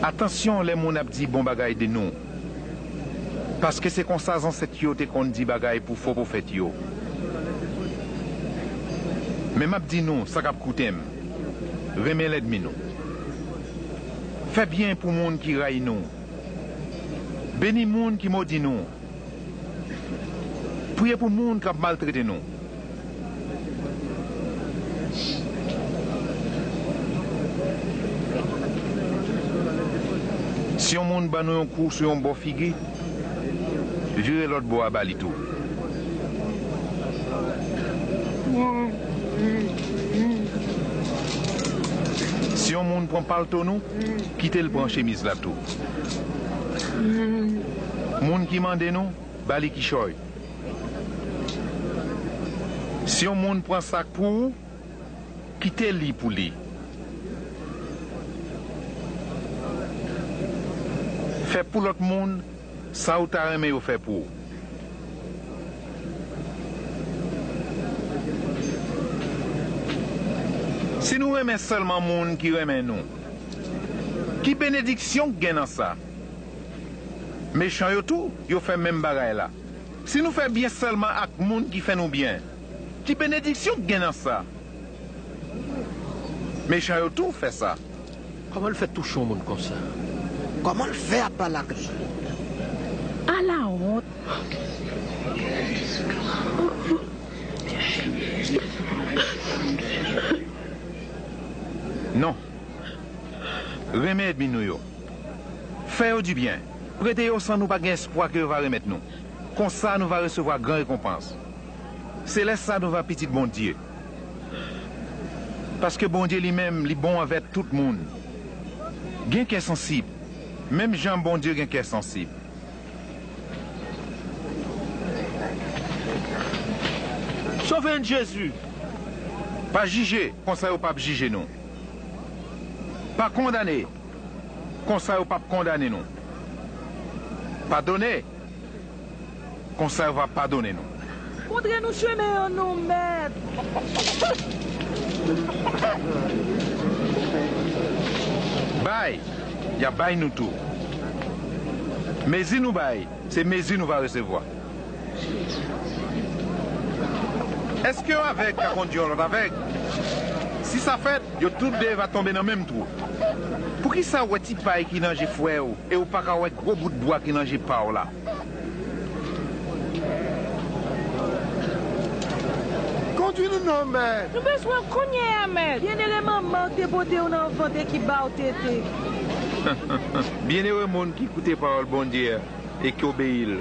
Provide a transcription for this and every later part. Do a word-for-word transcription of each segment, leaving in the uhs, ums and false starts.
Atansyon lè moun ap di bon bagay de nou, paske se konsa zansèt yo te konn di bagay pou fo pwofèt yo. Men m ap di nou sa k ap koute m, renmen lènmi nou. Fè byen pou moun ki rayi nou. Beni moun ki modi nou. Priye pou moun k ap maltrete nou. Si yon moun ban nou yon kou sou yon bò figi, vire lòt bò a ba li tou. Si yon moun pran palto nou, kite l pran chemiz la tou. Moun ki mande nou, ba li kichòy. Si yon moun pran sak pou ou, kite li pou li. Fè pou lòt moun sa ou ta renmen yo fè pou ou. Si nou renmen sèlman moun ki renmen nou, ki benediksyon k gen nan sa? Mechan yo tou, yo fè menm bagay la. Si nou fè byen sèlman ak moun ki fè nou byen, ki benediksyon k gen nan sa? Mechan yo tou fè sa. Kòman l fè touche yon moun konsa? Kòman l fè ap pale ak li? Alawont! Non. Renmen ènmi nou yo. Fè yo dibyen. Prete yo san nou pa gen espwa ke yo va remèt nou. Konsa nou va resevwa gran rekonpans. Se lè sa nou va pitit Bondye. Paske Bondye li menm, li bon anvè tout moun. Gen kè sansib, menm jan Bondye gen kè sansib. Sove n, Jezi! Pa jije, konsa yo p ap jije nou. Pa kondane, konsa yo p ap kondane nou. Padone, konsa yo va padone nou. Montre nou chemen an non, Mèt. Bay, y a bay nou tou. Mezi nou bay, se mezi nou va resevwa. Èske yon avèg ka kondui yon lòt avèg? Si sa fèt, yo tout de va tonbe nan menm twou. Poukisa w wè ti pay ki nan je frè w e w pa ka wè gwo bout bwa ki nan je pa w la? Kondui nou non, Mèt. Nou bezwen w kounye a, Mèt. Byennere manman w te pote w nan vant e ki ba w tete. Byennere moun ki koute pawòl Bondye a e ki obeyi l.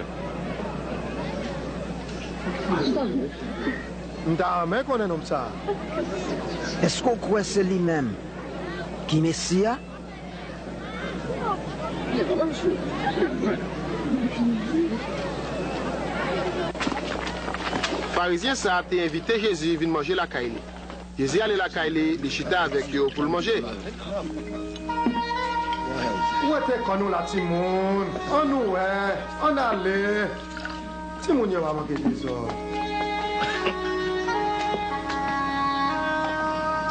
M ta renmen konnen nonm sa a. Èske w kwè se li menm ki Mesi a? Farizyen sa a te envite Jezi vin manje lakay li. Jezi ale lakay li, li chita avèk yo pou l manje. Wete kò nou la, timoun. Ann wè, ann ale. Timoun yo pa manke dezòd.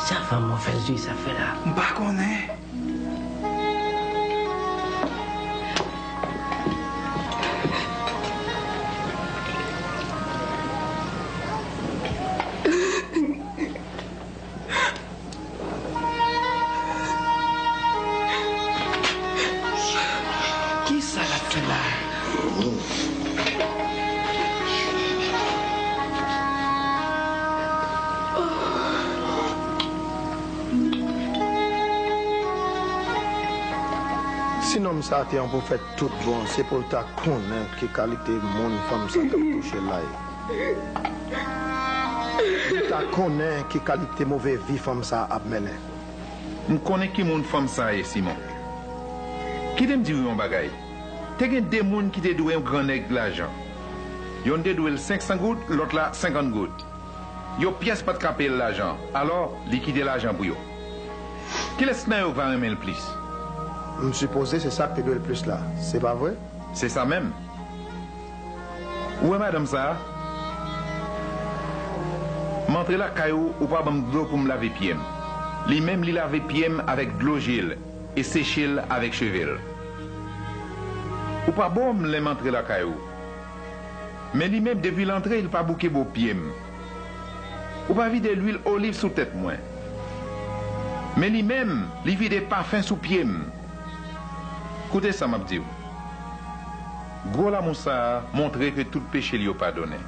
Sa fanm move zye sa fè la? M pa konnen. Kisa l ap fè la? Si nonm sa a te yon pwofèt tout bon, se pou l ta konnen ki kalite moun fanm sa t ap touche la ye. Li ta konnen ki kalite move vi fanm sa a ap mennen. M konnen ki moun fanm sa a ye, Simon. Kite m di w yon bagay. Te gen de moun ki te dwe yon gran nèg lajan. Yonn te dwe l senk san goud, lòt la senkant goud. Yon pyès pa t ka peye l lajan, alò, li kite lajan pou yo. Kilès nan yo k va renmen l plis? M sipoze se sa k te dwe l plis la, se pa vre? Se sa menm. Ou wè madanm sa a? M antre lakay ou, ou pa ban m dlo pou m lave pye m. Li menm, li lave pye m avèk dlo je l. e seche l avèk cheve l. Ou pa bo m lè m antre lakay ou. Men li menm, depi l antre, li pa bouke bo pye m. Ou pa vide lwil oliv sou tèt mwen. Men li menm, li vide pafen sou pye m. Koute sa m ap di w. Gwo lanmou sa a montre ke tout peche l yo padonnen.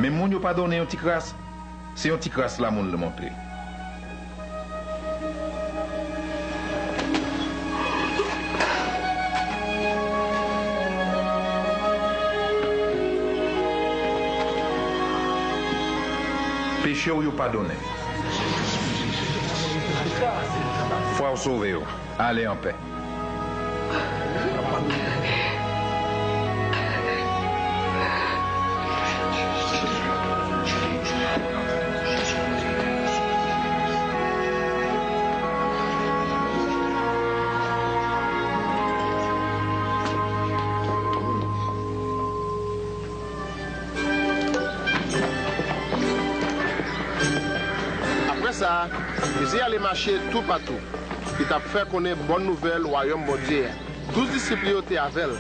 Men moun yo padonnen yon ti kras, se yon ti kras lanmou l montre. Peche w yo padonnen. Fwa w sove yo. Ale anpè. Apre sa, Jezi ale mache toupatou, li t ap fè konnen bòn nouvèl Wayòm Bondye a. Douz disip li yo te avè l.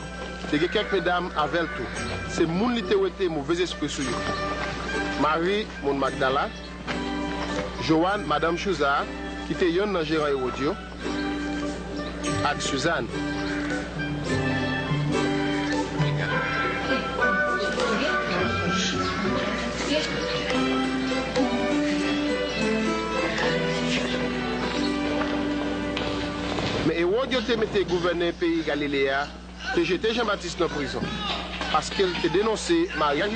Te gen kèk medam avè l tou. Se moun li te wete movèzespri sou yo. Mari, moun Magdala, Jowann, madanm Chouza a, ki te yonn nan jeran Ewòd yo, ak Sizàn. Men Ewòd yo te mete gouvènè peyi Galile a te jete Jan Batis nan prizon, paske l te denonse maryaj